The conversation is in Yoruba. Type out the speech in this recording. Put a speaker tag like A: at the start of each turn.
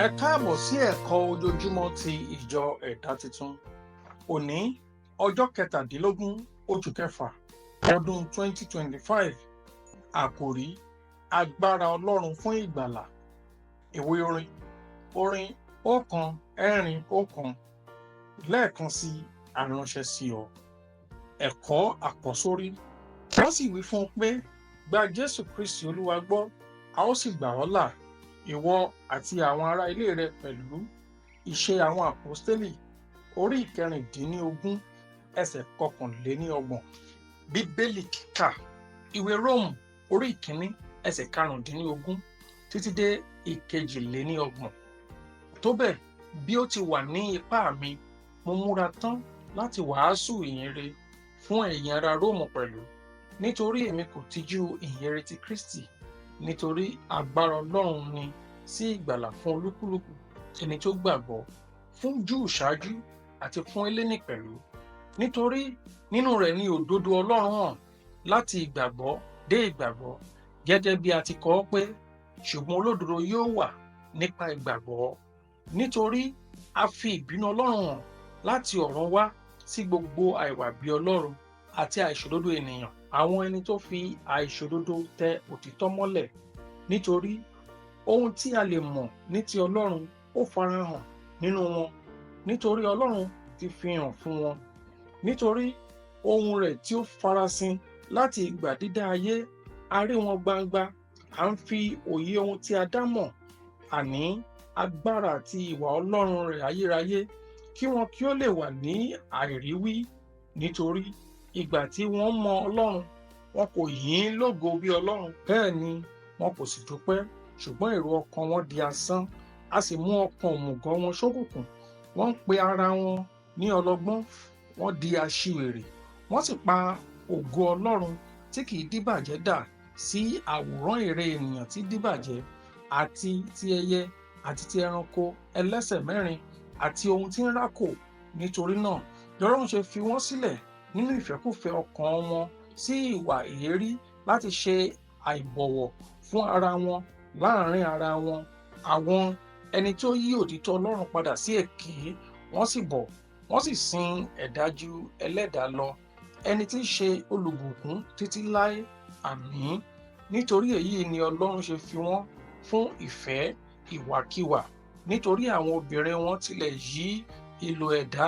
A: Ẹ káàbọ̀ sí ẹ̀kọ́ ojoojúmọ́ ti ìjọ Ẹ̀dá Titun. Òní, ọjọ́ 17, oṣù kẹfà, ọdún 2025. Àkòrí: Agbára Ọlọ́run fún ìgbàlà. Ìwé orin, orin 141. Lẹ́ẹ̀kan sí aránṣẹ́ sí ọ. Ẹ̀kọ́ àkọ́sórí. Wọ́n sì wí fún un pé, "Gba Jésù Kristi Olúwa gbọ́, a ó sì gbà ọ́ là, ìwọ àti àwọn ará ilé rẹ pẹ̀lú." Ìṣe Àwọn Àpọ́stélì, orí 16, ẹsẹ̀ 31. Bíbélì kíkà: Ìwé Róòmù, orí 1, ẹsẹ̀ 15 títí dé 32. Tó bẹ́ẹ̀, bí ó ti wà ní ipá mi, mo múra tán láti wàásù ìyìnrere fún ẹ̀yin ará Róòmù pẹ̀lú. Nítorí èmi kò tijú ìyìnrere ti Kristi, nítorí agbára Ọlọ́run ni sí ìgbàlà fún olúkúlùkù ẹni tó gbàgbọ́, fún Júù ṣáájú àti fún Hélénì pẹ̀lú. Nítorí nínú rẹ̀ ni òdodo Ọlọ́run hàn láti ìgbàgbọ́ dé ìgbàgbọ́, gẹ́gẹ́ bí a ti kọ ọ́ pé, "Ṣùgbọ́n olódodo yóò wà nípa ìgbàgbọ́." Nítorí a fi ìbínú Ọlọ́run hàn láti ọ̀run wá sí gbogbo àìwà bí Ọlọ́run àti àìṣòdodo ènìyàn, àwọn ẹni tó fi àìṣòdodo tẹ òtítọ́ mọ́lẹ̀. Nítorí ohun tí a lè mọ̀ ní ti Ọlọ́run ó farahàn nínú wọn, nítorí Ọlọ́run ti fi hàn fún wọn. Nítorí ohun rẹ̀ tí ó farasin láti ìgbà dídá ayé, a rí wọn gbangba, à ń fi òye ohun tí a dá mọ̀, àní agbára àti ìwà Ọlọ́run rẹ̀ ayérayé, kí wọn kí ó lè wà ní àìríwí. Nítorí ìgbà tí wọ́n mọ Ọlọ́run, wọn kò yìn ín lógo bí Ọlọ́run, bẹ́ẹ̀ ni wọn kò sì dúpẹ́, ṣùgbọ́n èrò ọkàn wọn di asán, a sì mú ọkàn òmùgọ̀ wọn ṣókùnkùn. Wọ́n ń pe ara wọn ní ọlọ́gbọ́n, wọ́n di aṣiwèrè, wọ́n sì pa ògo Ọlọ́run tí kì í díbàjẹ́ dà sí àwòrán ère ènìyàn tí díbàjẹ́, àti ti ẹyẹ, àti ti ẹranko ẹlẹ́sẹ̀ mẹ́rin, àti ohun tí ń rákò. Nítorí náà lọ́lọ́run ṣe fi wọ́n sílẹ̀ nínú ìfẹ́kúfẹ̀ẹ́ ọkàn wọn sí ìwà èérí, láti ṣe àìbọ̀wọ̀ fún ara wọn láàrin ara wọn. Àwọn ẹni tó yí òtítọ́ Ọlọ́run padà sí èké, wọ́n sì bọ̀, wọ́n sì sin ẹ̀dá ju ẹlẹ́dàá lọ, ẹni tí í ṣe olùbùkún títí láé. Àmín. Nítorí èyí ni Ọlọ́run ṣe fi wọ́n fún ìfẹ́ ìwàkiwà, nítorí àwọn obìnrin wọn tilẹ̀ yí ìlò ẹ̀dá